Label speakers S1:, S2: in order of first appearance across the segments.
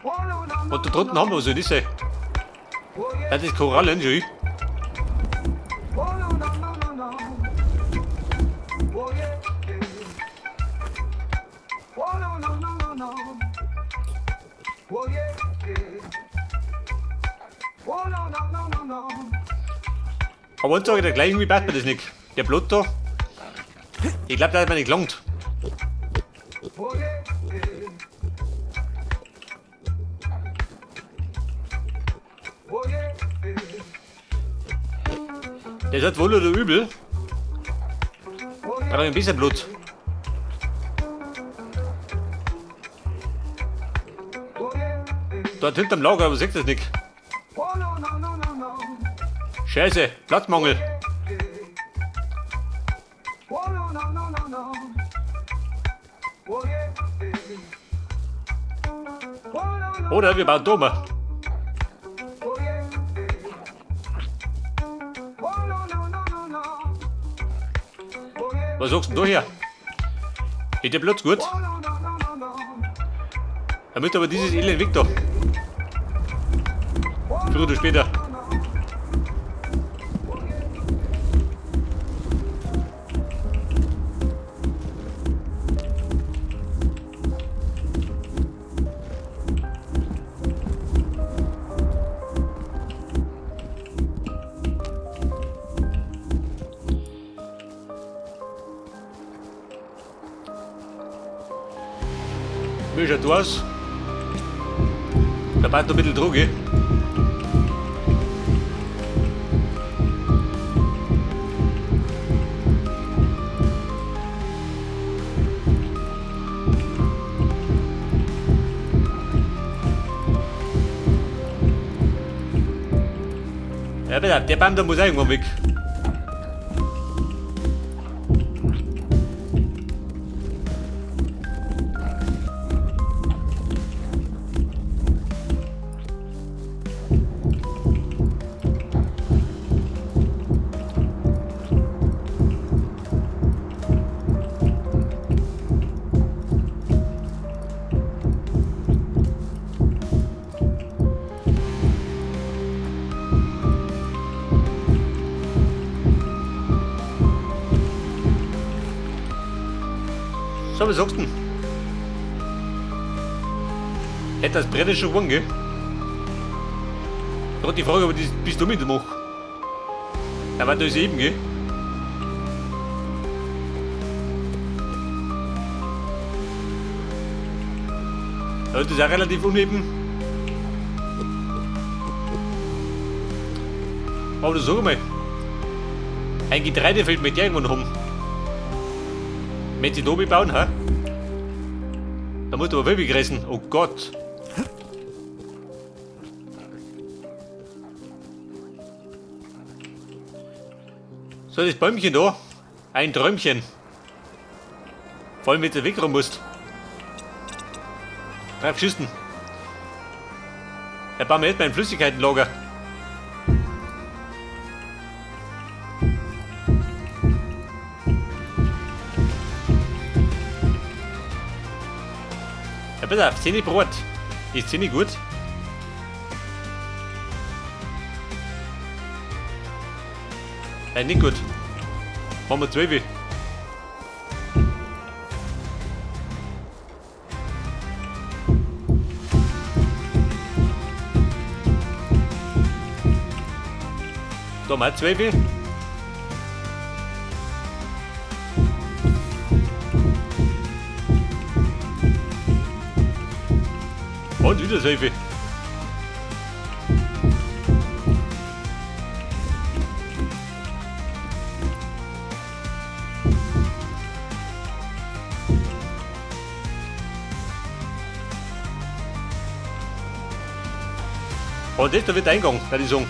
S1: Und da drunten haben wir so, das ist Das ist Korallen, schön. Aber uns sage ich dir gleich, irgendwie passt mir das nicht. Der Blut da, ich glaube, der hat mir nicht gelangt. Der hat wohl oder übel. Aber ein bisschen Blut. Dort hinterm Lager, aber seht das nicht. Scheiße, Platzmangel. Oder wir bauen Dome. Was sagst denn du her? Geht der Platz gut? Damit aber dieses Elend weg da. Früher oder später. Wie schaut aus? Da passt noch ein bisschen Droge. Ja, bitte, der Baum da muss auch irgendwann weg. So, was sagst du denn? Hätte das Brett schon gewonnen, gell? Gerade die Frage, ob ich das bis du mitmache. Aber da ist eben, gell? Ja, das ist auch relativ uneben. Aber das sag mal. Ein Getreidefeld mit irgendwann haben. Möchte ich da bauen, hä? Da musst du aber wirklich reißen. Oh Gott. So, das Bäumchen da. Ein Träumchen. Vor allem, wenn du weg rum musst. Drauf geschissen. Da bauen wir jetzt mein Flüssigkeitenlager. Ja, pass auf, 10 Brot. Ist 10 gut? Nein, nicht gut. Machen wir 12. Da haben wir 12. Und wieder 12. Und das da wird Eingang, würde ich sagen.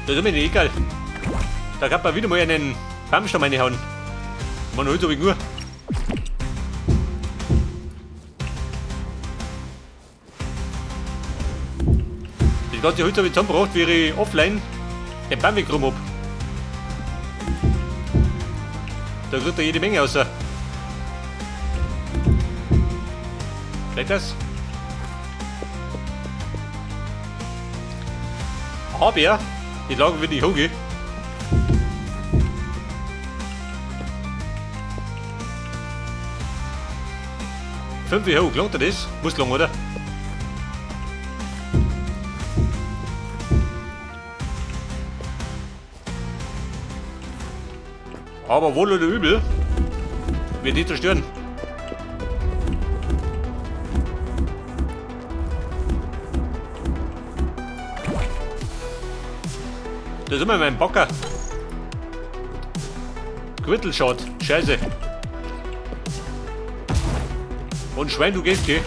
S1: Das ist mir nicht egal. Da kann man wieder mal einen Baumstamm reinhauen. Man holt aber nur. Das ganze Holz habe ich zusammengebracht, wie ich offline den Baum weggeräumt hab. Da kriegt er jede Menge außer. Vielleicht das? Aber die Lage wird nicht hochgehen. Fünf wie hoch, langt das? Muss lang, oder? Aber wohl oder übel, wird die zerstören. Da sind wir mein Bocker. Quittelschott. Scheiße. Und Schwein, du gehst, geh.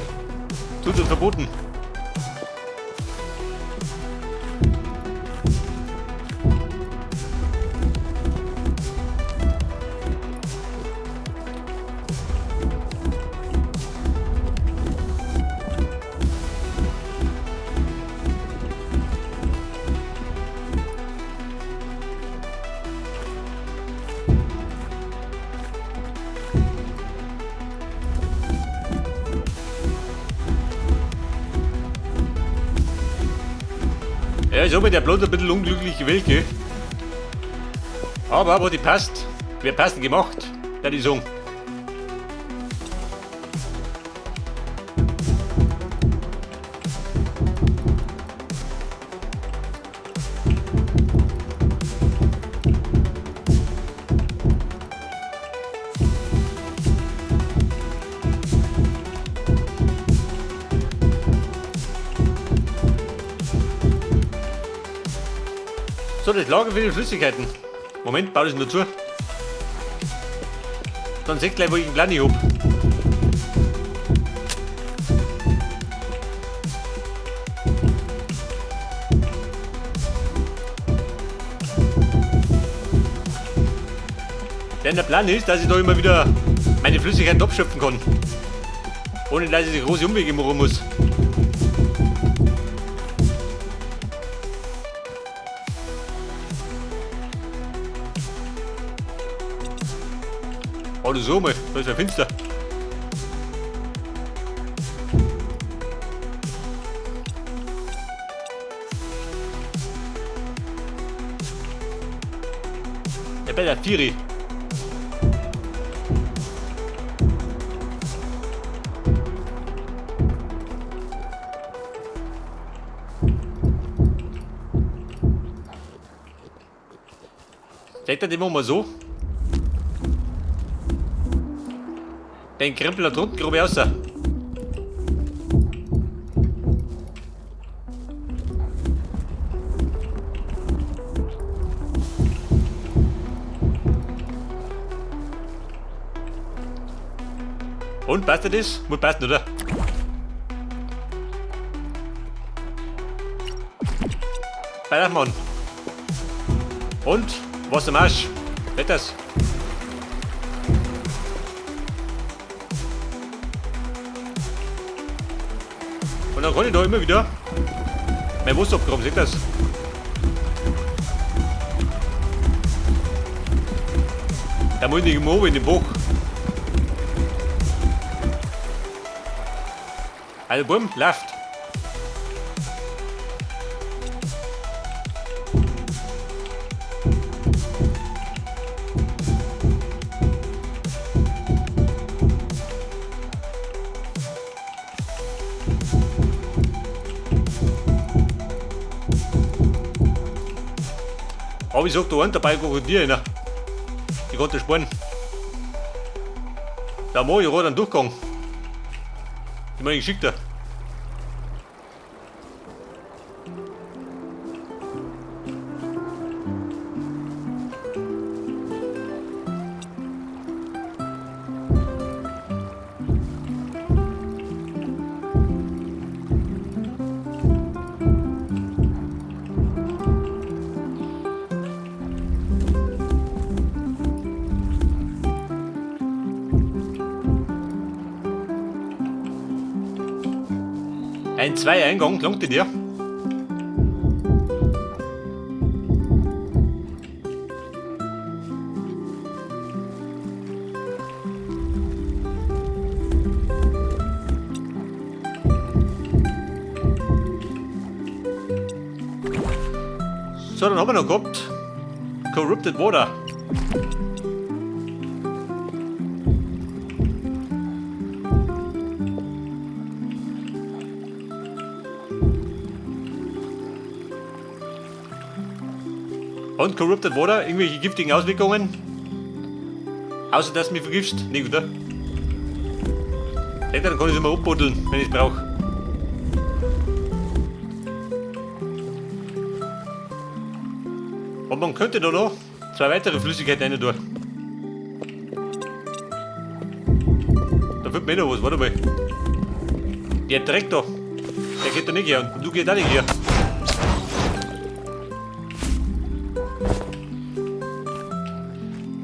S1: Tut uns verboten. Ja, ist aber der bloß ein bisschen unglücklich gewählt, gell? Aber wo die passt, wir passen gemacht, der die sagen. So, das Lager für die Flüssigkeiten. Moment, baue das nur zu. Dann seht gleich, wo ich einen Plan hab. Denn der Plan ist, dass ich da immer wieder meine Flüssigkeiten abschöpfen kann. Ohne dass ich die große Umwege machen muss. Oh, du so mal, da ist ja finster. Der Bella Firi. Seht ihr den mal so? Den Krempel da drunten grob raus. Und passt das? Muss passen, oder? Weitermachen. Und? Was am Arsch? Wetters. Und dann kann ich da immer wieder mein Wasser abgraben, seht ihr das? Da muss ich nicht immer oben in den Bach. Also bumm, läuft. Aber ich sag da einen dabei Krokodil rein. Ich konnte sparen. Da mach ich gerade einen Durchgang. Ich meine geschickter. Ein 2-Eingang, langt die dir? So, dann haben wir noch gehabt. Corrupted Water. Und Corrupted Water, irgendwelche giftigen Auswirkungen? Außer dass du mich vergiftest, nicht, oder? Ja, dann kann ich es immer abbuddeln, wenn ich es brauche. Und man könnte da noch zwei weitere Flüssigkeiten rein tun. Da fehlt mir noch was, warte mal. Der Dreck da, der geht da nicht her und du gehst auch nicht her.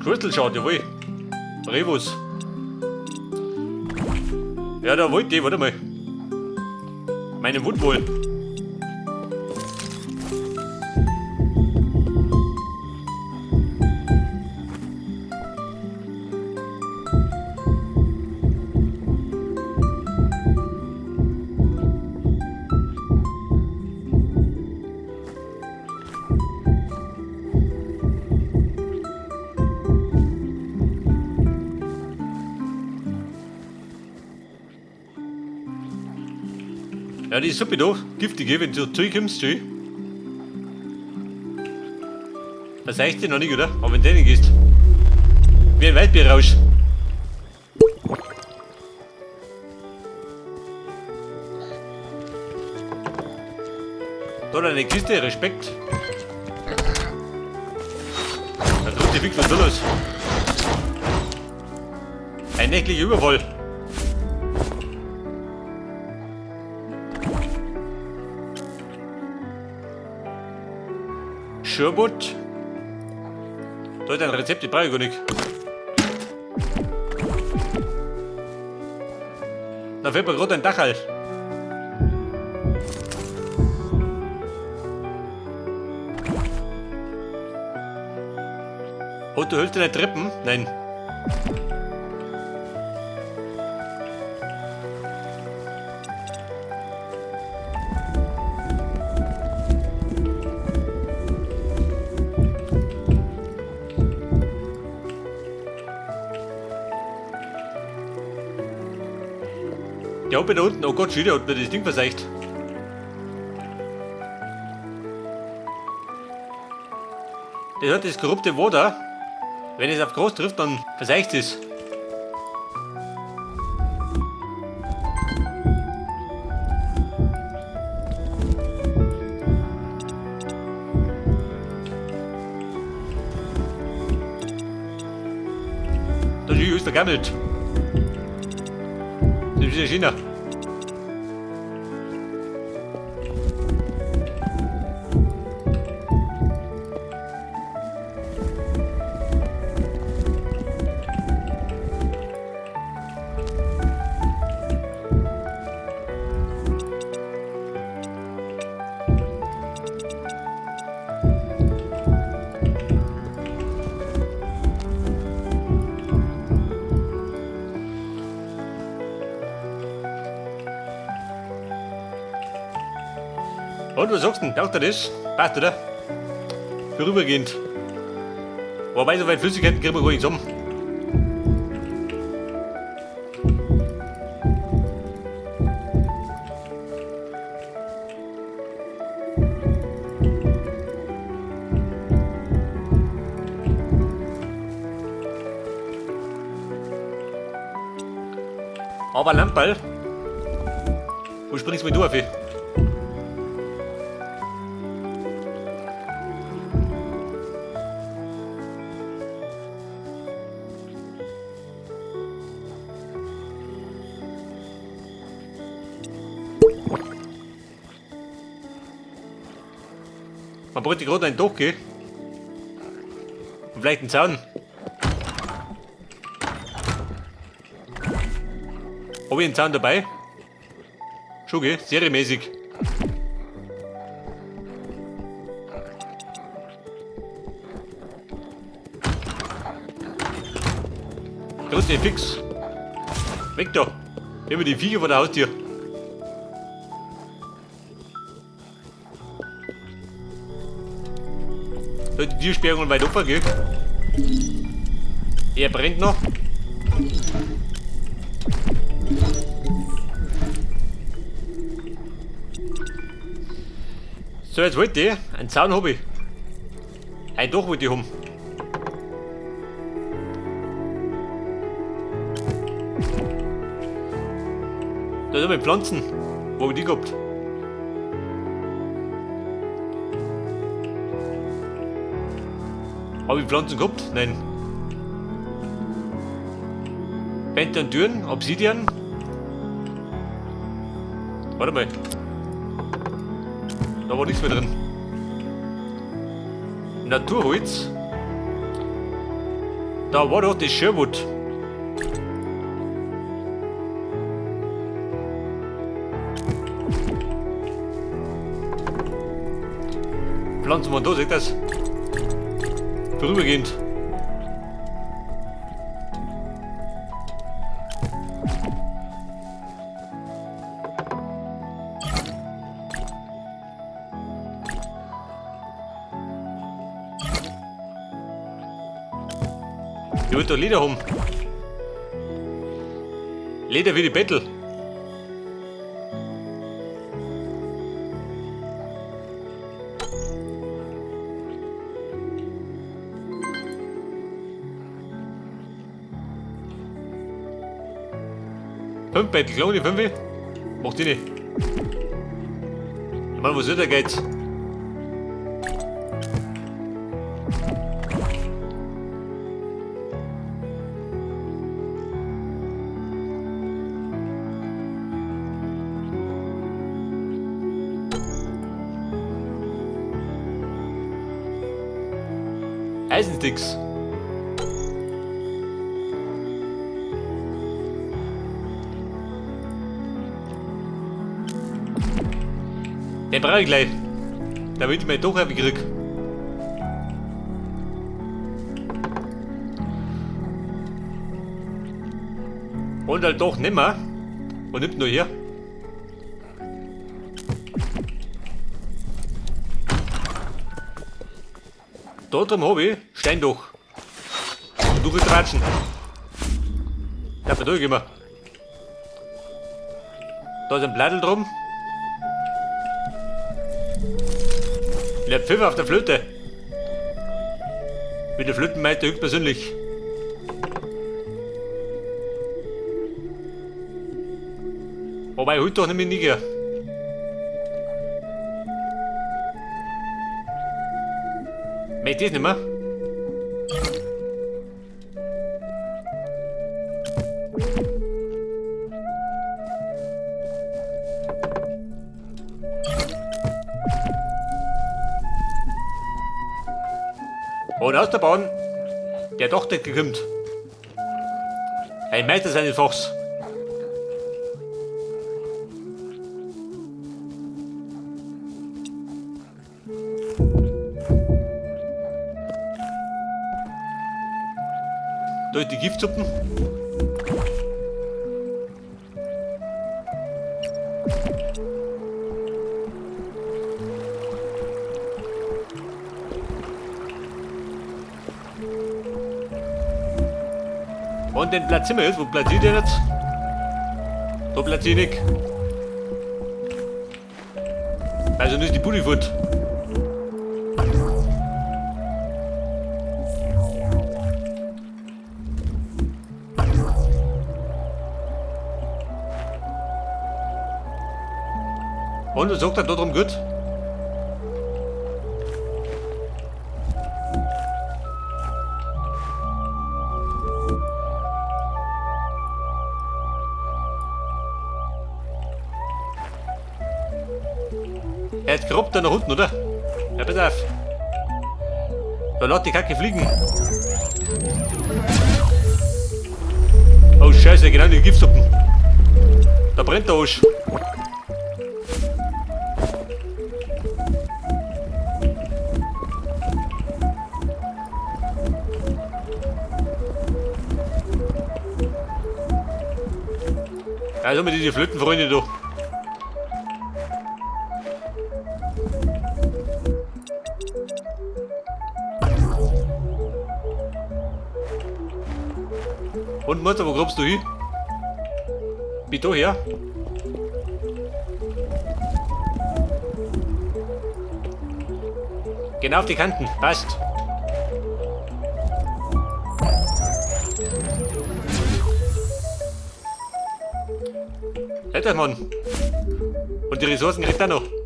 S1: Crystal Shard, jawohl. Revus. Ja, da wollte ich, warte mal. Meine Wundwohl. Ja, die Suppe da, giftig, wenn du zu kommst, schön. Das reicht dir noch nicht, oder? Aber wenn du nicht gehst. Wie ein Waldbierrausch. Da eine Kiste, Respekt. Da drückt die Fix, was da los? Ein nächtlicher Überfall. Sherbet. Da ist ein Rezept, die brauche ich gar nicht. Da fällt mir gerade ein Dachal. Oh, du hältst deine Treppen? Nein. Der oben da unten, oh Gott, schon wieder hat mir das Ding verseicht. Das hat das korrupte Water. Wenn es auf groß trifft, dann verseicht es. Das ist alles vergammelt. Das ist ja China. Und was sagst du denn? Taugt dir das? Passt, oder? Vorübergehend. Wobei, so weit Flüssigkeiten kriegen wir gar nicht zusammen. Aber Lamperl, wo springst du mit du auf? Man bräuchte gerade einen Dach, gell? Und vielleicht einen Zaun. Hab ich einen Zaun dabei? Schon, gell? Seriemäßig. Große fix. Weg da. Immer die Viecher vor der Haustür. Da die Türsperrung weit offen, gell? Er brennt noch. So, jetzt wollte ich einen Zaun hab ich. Ein Dach wollte ich haben. Da sind wir Pflanzen. Wo hab ich die gehabt? Hab ich Pflanzen gehabt? Nein. Fenster und Türen, Obsidian. Warte mal. Da war nichts mehr drin. Naturholz. Da war doch das Sherwood. Pflanzen waren da, seht das? Vorübergehend. Ich wollte da Leder haben. Leder wie die Bettel. Fünf Bettel, klar, die fünf. Macht die nicht. Ich meine, wo soll der Geiz? Eisensticks. Den brauche ich gleich. Damit ich mein Doch krieg. Und halt doch nimmer. Und nimmt nur hier. Da drin hab ich Steindach. Und du willst ratschen. Darf ich durchgehen? Da ist ein Bladel drum. Der Pfiff auf der Flöte. Mit der Flötenmeister höchstpersönlich. Wobei, heute doch nicht mehr Niger. Möchte ich das nicht mehr? Und aus der Bahn, der Dachdecker kommt. Ein Meister seines Fachs. Da ist die Giftsuppen. Und den platzieren wir jetzt. Wo platziert ich den jetzt? Da platziere ich nicht. Also nicht die Bude fort. Und was sagt er da drum gut? Er hat gerobbt da nach unten, oder? Ja, pass auf. Da lass die Kacke fliegen. Oh Scheiße, genau in die Giftsuppen. Da brennt der Arsch. Also mit diese Flötenfreunde da. Und Mutter, wo grubst du hin? Bitte her. Genau auf die Kanten, passt. Hält das, Mann. Und die Ressourcen kriegt er noch.